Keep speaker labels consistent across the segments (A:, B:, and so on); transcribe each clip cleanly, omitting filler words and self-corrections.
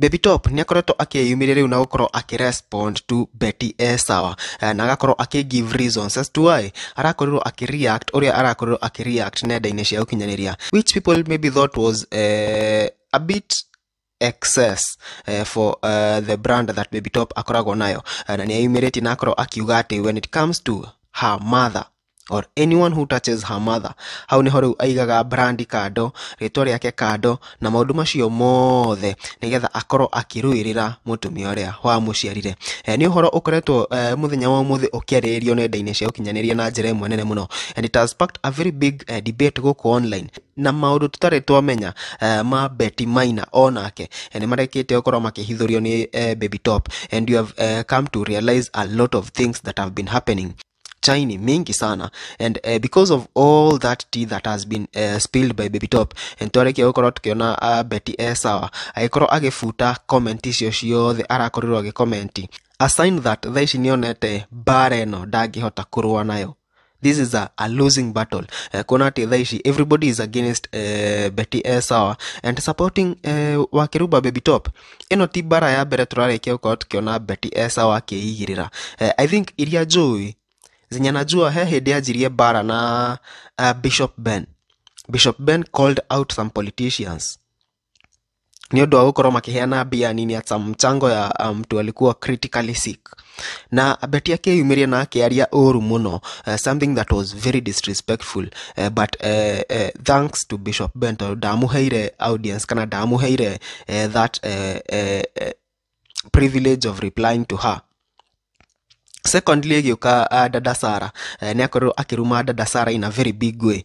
A: Baby Top nĩ akoretwo akĩyumĩria rĩu na gũkorwo akĩrespond to Betty Esawa, na agakorwo akĩ give reasons as to why arakorirwo akĩreact ũrĩa arakorirwo akĩreact nenda-inĩ cia ũkinyanĩria, which people maybe thought was a bit excess for the brand that Baby Top akoragwo nayo. Na nĩ eyumĩrĩtie na akorwo akiuga atĩ when it comes to her mother or anyone who touches her mother, hau niho rĩu aigaga brand kando, rĩtwa rĩake kando na maũndũ macio mothe, nĩgetha akorwo akĩrũĩrĩra mũtumia ũrĩa wamũciarire. Nĩ ũhoro ũkoretwo mũthenya wa ũmũthĩ ũkĩarĩrĩrio nenda-inĩ cia ũkinyanĩria na njĩra ĩmwe nene mũno, and it has sparked a very big debate gũkũ online, na maũndũ tũtarĩ twamenya ma Betty Maina onake nĩ marekĩte gũkorwo makĩhithũrio nĩ Baby Top, and you have come to realize a lot of things that have been happening chini mingi sana. And because of all that tea that has been spilled by Baby Top, and twarĩkia gũkorwo tukiona Betty Esawa agĩkorwo agĩbuta comment icio ciothe arakorirwo agĩcomment, a sign that thaa ici nĩonete mbara ĩno ndangĩhota kũrũa nayo. This is a losing battle, kuona atĩ thaa ici everybody is against Betty Esawa and supporting Wakĩrumba Baby Top. Ĩno ti mbara ya mbere tũrarĩkia gũkorwo tukiona Betty Esawa akĩigĩrĩra. I think iria njũĩ zenye najua, he hĩndĩ anjirie mbara na Bishop Ben. Bishop Ben called out some politicians nĩ ũndũ wa gũkorwo makĩheana mbia nini at some mchango ya mtu alikuwa critically sick, na Betty akĩyumĩria na akĩaria ũru mũno, something that was very disrespectful, but thanks to Bishop Ben tondũ ndamũheire audience kana ndamũheire that privilege of replying to her. Secondly, ĩgĩũka Dada Sara, nĩ akorirwo akĩruma Dada Sara in a very big way,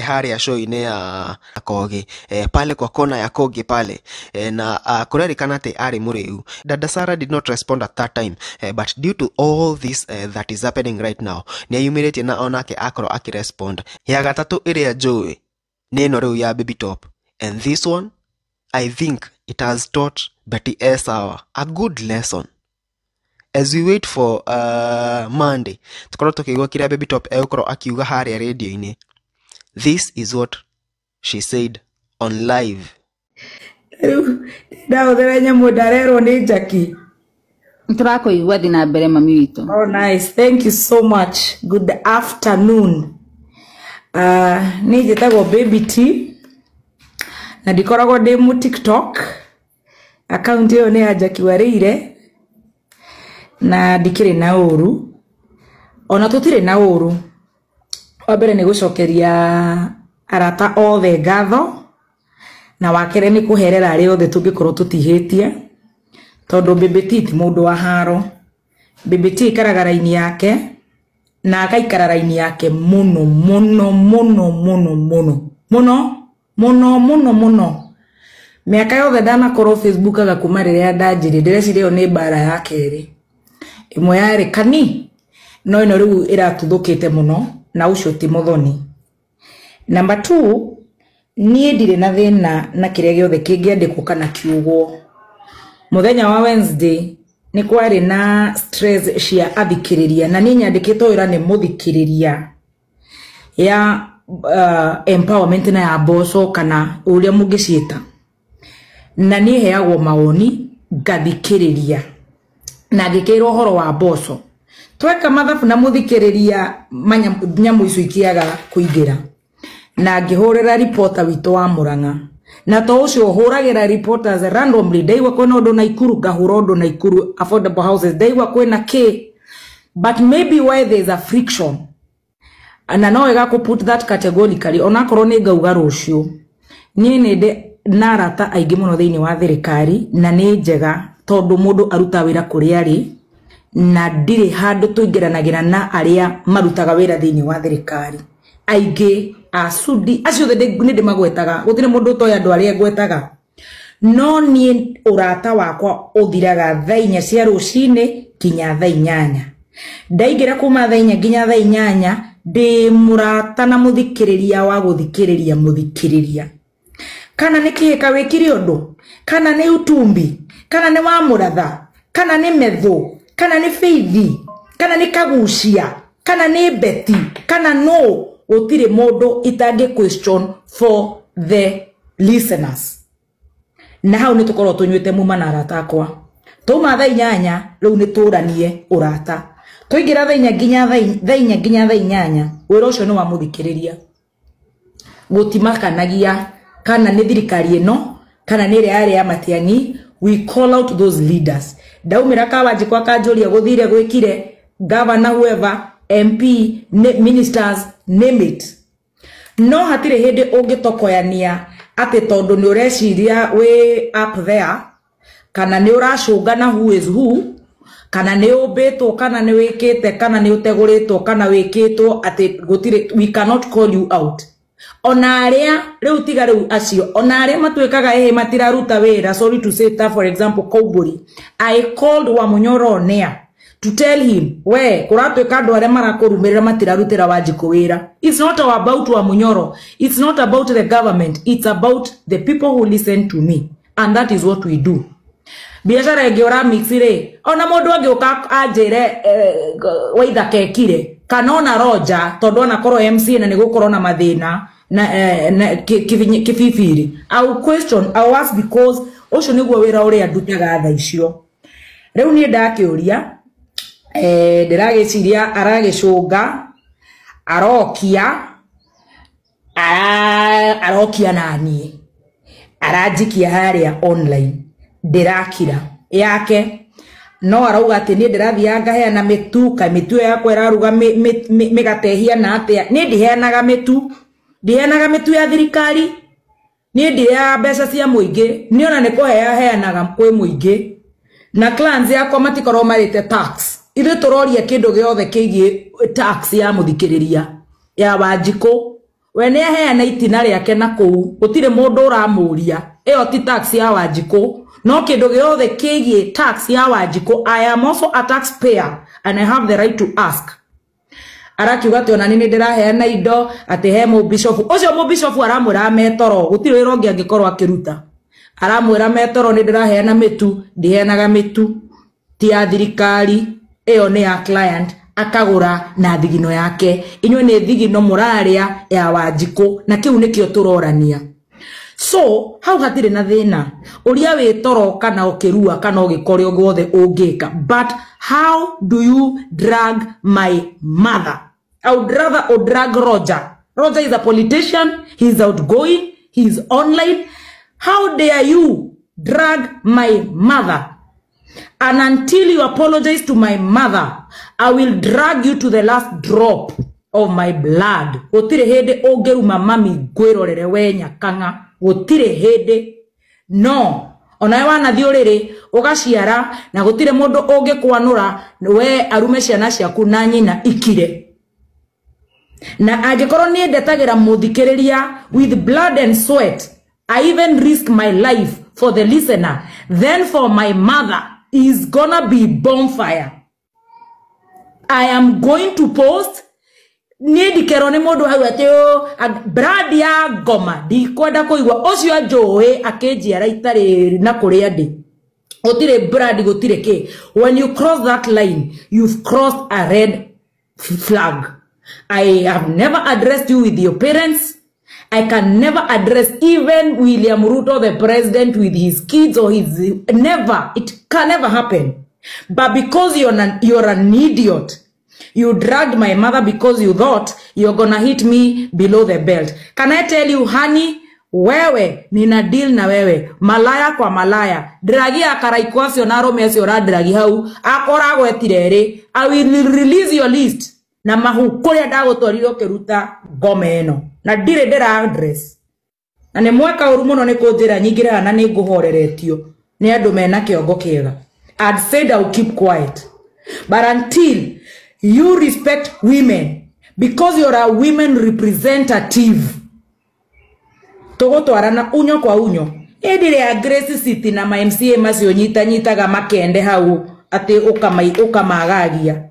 A: harĩa show-inĩ ya Kogi, pale kwa kona ya Kogi pale, na kũrerĩkana atĩ arĩ mũrĩu. Dada Sara did not respond at that time, but due to all this that is happening right now, nĩ ayumĩrĩtie na onake akorwo akĩrespond. Ya gatatũ ĩrĩa njũĩ nĩ ĩno rĩu ya Baby Top, and this one I think it has taught Betty Esawa a good lesson. As we wait for Monday tukorwo tukĩigua kĩrĩa Baby Top egũkorwo akiuga harĩa radio-inĩ, this is what she said on live.
B: Rĩu ndahũthĩra nyamũ ndarerwo nĩ Jackie.
C: Tũrakũigua, thiĩ na mbere, mami witũ.
B: Oh, nice. Thank you so much. Good afternoon. Niĩ njĩtagwo Baby T na ndikoragwo ndĩ mu TikTok. Account ĩyo nĩ ya Jackie Warĩire na ndikĩrĩ na ũru, ona tũtirĩ na ũru. Wa mbere nĩ gũcokeria arata othe ngatho, na wa kerĩ nĩ kũherera arĩa othe tũngĩkorwo tũtihĩtie, tondũ Baby T ti mũndũ wa haro. Baby T aikaraga raini yake na agaikara raini yake mũno mũno mũno mũno mũno mũno mũno mũno mũno. Mĩaka yothe ndanakorwo Facebook aga kuma rĩrĩa ndanjirie, ndĩreciria ĩyo nĩ mbara ya kerĩ. Ĩmwe yarĩ kani, no ĩno rĩu ĩratuthũkĩte mũno, na ũcio ti mũthoni. Number 2, niĩ ndirĩ na thĩna na kĩrĩa gĩothe kĩngĩandĩkwo kana kiugwo. Mũthenya wa Wednesday nĩ kwarĩ na stress cia athikĩrĩria, na niĩ nyandĩkĩtwo wĩra nĩ mũthikĩrĩria ya empowerment na ya mboco kana ũrĩa mũngĩciĩta, na niĩ heagwo mawoni ngathikĩrĩria na ngĩkĩrwo ũhoro wa mboco. Tweka mathabu na mũthikĩrĩria, nyamũ icio ikĩaga kũingĩra, na ngĩhũrĩra reporter witũ wa Murang'a, na to ũcio hũragĩra reporters randomly. Ndaigua kwĩna ũndũ Naikuru, ngahũra ũndũ Naikuru affordable houses, ndaigua kwĩna kĩ, but maybe why there's a friction, na no wega kũ put that categorically, onakorwo nĩ ngauga rũciũ. Niĩ nĩ ndĩ na arata aingĩ mũno thĩinĩ wa thirikari, na nĩ njega tondũ mũndũ aruta wĩra kũrĩa arĩ, na ndirĩ handũ tũingĩranagĩra na arĩa marutaga wĩra thĩinĩ wa thirikari. Aingĩ acudi acio othe nĩ ndĩmagwetaga, gũtirĩ mũndũ ũtoĩ andũ arĩa ngwetaga, no niĩ ũrata wakwa ũthiraga thaa 4 cia rũcinĩ nginya thaa 8. Ndaingĩra kuma thaa 4 nginya thaa 8, ndĩ mũrata na mũthikĩrĩria wa gũthikĩrĩria mũthikĩrĩria. Kana nĩ kĩhĩka wĩkire ũndũ, kana nĩ utumbi, kana nĩ wa mũratha, kana nĩ methũ, kana nĩ feithi, kana nĩ kagucia, kana nĩ beti, kana no gũtirĩ mũndũ itangĩ question for the listeners. Na hau nĩ tũkorwo tũnyuĩte muma na arata akwa. Twauma thaa 8 rĩu nĩ tũranie ũrata. Twaingĩra thaa 4 nginya thaa 4 nginya thaa 8 wĩra ũcio nĩ wa mũthikĩrĩria. Gũtimakanagia kana nĩ thirikari ĩno kana nĩ ĩrĩa yarĩ ya Matiang'i, we call out those leaders. Ndaumĩra Kawanjikũ akanjũria gũthire gwĩkire, governor whoever, MP, ministers, name it. No hatirĩ hĩndĩ ũngĩtokoyania atĩ tondũ nĩ ũreciria wĩ up there kana nĩ ũracũngana who is who, kana nĩ ũmbĩtwo kana nĩ wĩkĩte kana nĩ ũtegũrĩtwo kana wĩkĩtwo atĩ gũtirĩ, we cannot call you out. Ona arĩa rĩu tiga rĩu acio, ona arĩa matuĩkaga ĩhĩ matiraruta wĩra, sorry to say that, for example Komburi, I called Wamunyoro on air to tell him, we kũratuĩka andũ arĩa marakũrumĩrĩra matirarutĩra Wanjikũ wĩra. It's not about Wamunyoro, it's not about the government, it's about the people who listen to me, and that is what we do. Biacara ĩngĩ ũra mix rĩ, ona mũndũ angĩũka anjĩre Waithaka ekire kana ona Roger, tondũ onakorwo MC na nĩ gũkorwo na mathĩna na kĩbibiri, I will question, I will ask, because ũcio nĩguo wĩra ũrĩa ndutaga thaa icio. Rĩu niĩ ndakĩũria, ndĩragĩciria aragĩcũnga, arokia, arokia naniĩ, aranjikia harĩa online, ndĩrakira yake. No arauga atĩ niĩ ndĩrathiaga ngaheana mĩtu, ka mĩtu ĩyo yakwa ĩraruga mĩgate ĩhiana atĩa. Niĩ ndiheanaga mĩtu, ndiheanaga mĩtu ya thirikari, niĩ ndirĩaga mbeca cia mũingĩ, niĩ ona nĩ kũhea heanaga kwĩ mũingĩ. Na clients yakwa matikorwo marĩte tax. Ithuĩ tũroria kĩndũ gĩothe kĩgiĩ tax ya mũthikĩrĩria ya Wanjikũ. We nĩ aheana itina rĩake na kũu, gũtirĩ mũndũ ũramũria ĩyo ti tax ya Wanjikũ. No kĩndũ gĩothe kĩgiĩ tax ya Wanjikũ, I am also a taxpayer and I have the right to ask. Arakiuga atĩ ona niĩ nĩndĩraheana indo, atĩ he mũbishofu. Ũcio mũbishofu aramwĩra metoro, gũtirĩ wĩra ũngĩ angĩkorwo akĩruta. Aramwĩra metoro nĩ ndĩraheana mĩtu, ndiheanaga mĩtu, ti ya thirikari, ĩyo nĩ ya client, akagũra na thigino yake. Inyuĩ nĩ thigino mũrarĩa ya Wanjikũ, na kĩu nĩkĩo tũrorania. So hau hatirĩ na thĩna ũria wĩ toro kana ũkĩrua kana ũgĩka ũrĩa guothe ũngĩka, but how do you drag my mother? I would rather drag Roger. Roger is a politician, he is outgoing, he is online. How dare you drag my mother? And until you apologize to my mother, I will drag you to the last drop of my blood. Gũtirĩ hĩndĩ ũngĩruma mami ngwĩrorere we nyakang'a. Gũtirĩ hĩndĩ. No, onawe wanathiĩ ũrĩrĩ ũgaciara na gũtirĩ mũndũ ũngĩkwanũra we arume ciana ciaku na nyina ikire. Na angĩkorwo niĩ ndetagĩra mũthikĩrĩria with blood and sweat, I even risk my life for the listener, then for my mother is gonna be bonfire. I am going to post. Niĩ ndikerwo nĩ mũndũ hau atĩ brand ya ngoma ndikwenda kũigua ũcio anjũĩ akĩnjiara itarĩ na kũrĩa ndĩ. Gũtirĩ brand, gũtirĩ kĩ. When you cross that line, you've crossed a red flag. I have never addressed you with your parents. I can never address even William Ruto, the president, with his kids or his... Never. It can never happen. But because you're an idiot, you dragged my mother because you thought you're gonna hit me below the belt. Can I tell you, honey, wewe, nina deal na wewe. Malaya kwa malaya. Dragia karaiko acio na arũme acio ũradragi hau. Akora gwetire rĩ. I will release your list. Na mahu kũrĩa ndagũtwarire ũkĩruta ngoma ĩno. Na ndirĩ ndĩra address. Na nĩ mweka ũru mũno nĩ kũnjĩra nyingĩre na nĩ ngũhoreretio nĩ andũ mena kĩongo kĩega. I'd said I'll keep quiet. But until you respect women, because you're a women representative, tũgũtwarana unyo kwa unyo. Ĩndĩ rĩa Grace City na ma MCA macio nyitanyitaga makende hau atĩ ũkamagagia.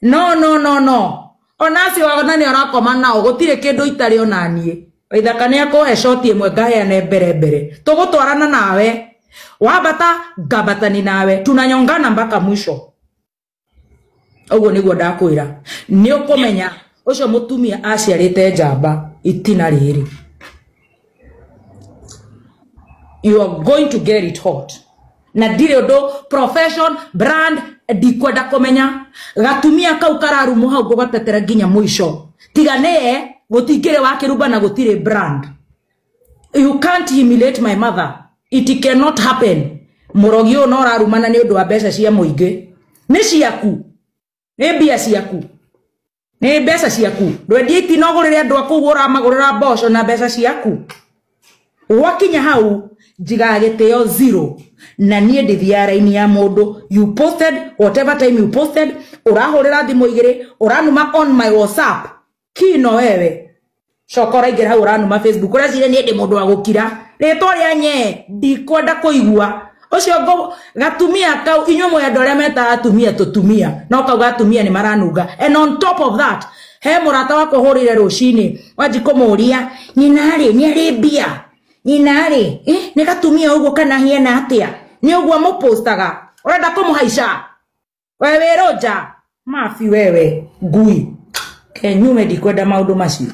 B: No, no, no, no. Ona acio ona nĩ ũrakoma nao gũtirĩ kĩndũ itarĩ ona niĩ. Waithaka nĩ akũhe shoti ĩmwe ngaheane mbere mbere. Tũgũtwarana nawe. Wambata ngambatani nawe. Tunanyongana mpaka mwisho. Ũguo nĩguo ndakwĩra. Nĩ ũkũmenya ũcio mũtumia aciarĩte njamba itina rĩrĩ. You are going to get it hot. Na ndirĩ ũndũ profession brand ndikwenda kũmenya. Gatumia kau kararumu hau ngũgatetera nginya mũico. Tiga nĩye gũtingĩrĩ wa kĩrumba na gũtirĩ brand. You can't humiliate my mother. It cannot happen. Mũrogi ũyũ no ũrarumana nĩ ũndũ wa mbeca cia mũingĩ. Nĩ ciaku. Nĩ mbia ciaku. Nĩ mbeca ciaku. Ndwendie itina ũgũrĩre andũ aku ũguo ũramagũrĩra mboco na mbeca ciaku. Wakinya hau njigaga gĩtĩo zero. Na niĩ ndithiaga raini ya mũndũ. You posted whatever time you posted, ũrahũrĩra thimũ igĩrĩ, ũranuma on my WhatsApp. Kino wewe. Coka ũraingĩra hau ũranuma Facebook. Ũreciria niĩ ndĩ mũndũ wa gũkira. Rĩtwa rĩa nye ndikwenda kũigua. Ũcio ngo gatumia kau inyuĩ mwĩ andũ arĩa metaga atumia tũtumia. No kau gatumia nĩ maranunga. And on top of that, he mũrata wakwa ũhũrĩire rũcinĩ wanji kũmũria nyina rĩ nĩ arĩ mbia. Nyina rĩ nĩ gatumia ũguo kana hiana atĩa? Nĩ ũguo mũpostaga. Ũrenda kũmũhaica? Wewe wĩ rũnja. Mabi wewe ngui. Kenyume ndikwenda maũndũ macio.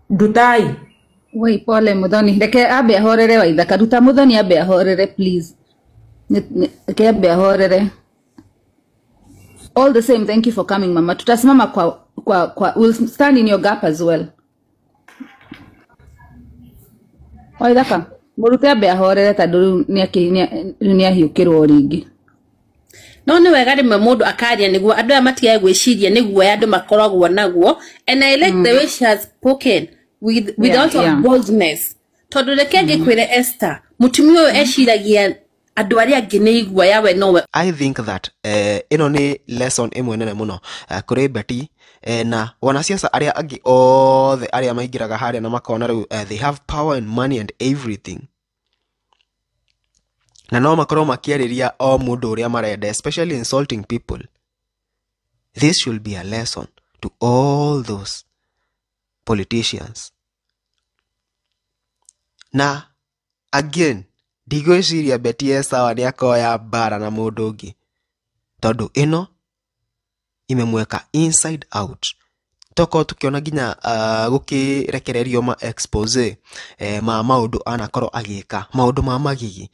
B: Ndutai.
C: Wei pole Muthoni, reke ambe ahorere Waithaka. Ruta Muthoni ambe ahorere please. Reke ambe ahorere. All the same, thank you for coming mama. Tutasimama kwa we'll stand in your gap as well. Waithaka, mũrute ambe ahorere tondũ rĩu nĩ ahiũkĩrwo rĩngĩ.
D: No nĩ wega rĩmwe mũndũ akaria nĩguo andũ aya matigage gwĩciria nĩ guoya andũ makoragwo naguo. And I like the way she has spoken with a lot of boldness. Tondũ reke ngĩkwĩre Esther, mũtumia ũyũ eciragia andũ arĩa angĩ nĩ iguoya we nowe.
A: I think that ĩno nĩ lesson ĩmwe nene mũno kũrĩ Betty na wanasiasa arĩa angĩ othe arĩa maingĩraga harĩa na makona rĩu they have power and money and everything. Na no makorwo makĩarĩria o mũndũ ũrĩa marenda, especially insulting people. This should be a lesson to all those politicians. Na again, ndigwĩciria Betty e sawa nĩ akoya mbara na mũndũ ũngĩ, tondũ ĩno imemweka inside out. Tokorwo tukiona nginya gũkĩrekererio ma expose ma maũndũ anakorwo agĩka, maũndũ ma magigi,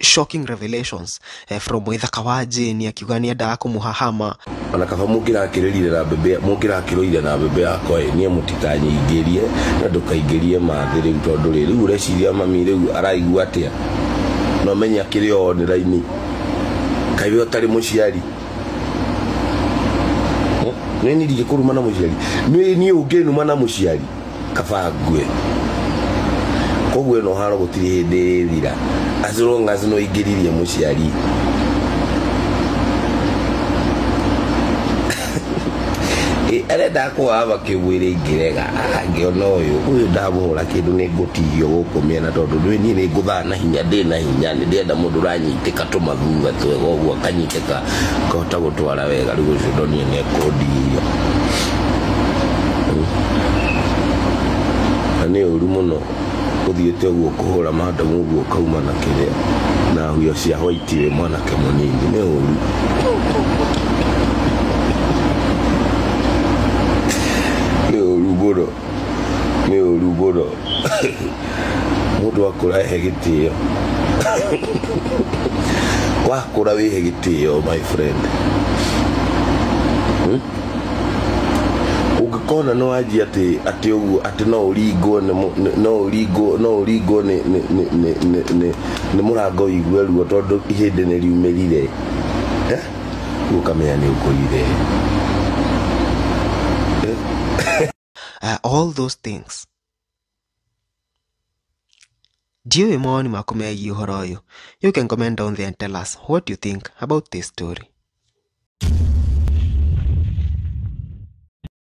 A: shocking revelations from Waithaka wa Jane akiuga nĩ endaga kũmũhahama.
E: Ona kaba mũngĩrakĩrĩrire na mbembe, mũngĩrakĩrũire na mbembe yakwa ĩ, niĩ mũtikanyingĩrie na ndũkaingĩrie mathĩ rĩu, tondũ rĩ rĩu ũreciria mami rĩu araigua atĩa? No menye akĩrĩ o online. Kaĩ we ũtarĩ mũciari? Nĩ niĩ ndingĩkũruma na mũciari. Nĩ niĩ ũngĩnuma na mũciari kaba ngue. Koguo ĩno haro gũtirĩ hĩndĩ ĩrĩthira as long as no ingĩririe mũciari. Arenda kũhama kĩmwĩrĩ ingĩrega angĩona ũyũ ndamũhũra kĩndũ nĩ ngũtihio gũkũ mĩena, tondũ nĩ niĩ nĩ ngũthaa na hinya, ndĩ na hinya, nĩ ndĩrenda mũndũ ũranyitĩka tũmathutha twega ũguo akanyitĩka akahota gũtwara wega. Rĩu ũcio ndonire nĩ ekũndihia. Na nĩ ũru mũno ũthiĩte ũguo kũhũra mandamu ũguo ũkauma na kĩrĩa na huyo cia white wĩ mwanake mũnini, nĩ ũru. Nĩ ũru mũno, nĩ ũru mũno. Mũndũ akũra ehe gĩtĩo. Wakũra wĩhe gĩtĩo my friend. Ũngĩkona nĩ wanjia atĩ ũguo atĩ no ũringwo no ũringwo no ũringwo nĩ mũrango ũigue ruo tondũ ihĩndĩ nĩ riumĩrire, ũkamenya nĩ ũkũrire.
A: All those things. Ndiũĩ mawoni maku megiĩ ũhoro ũyũ. You can comment down there and tell us what you think about this story.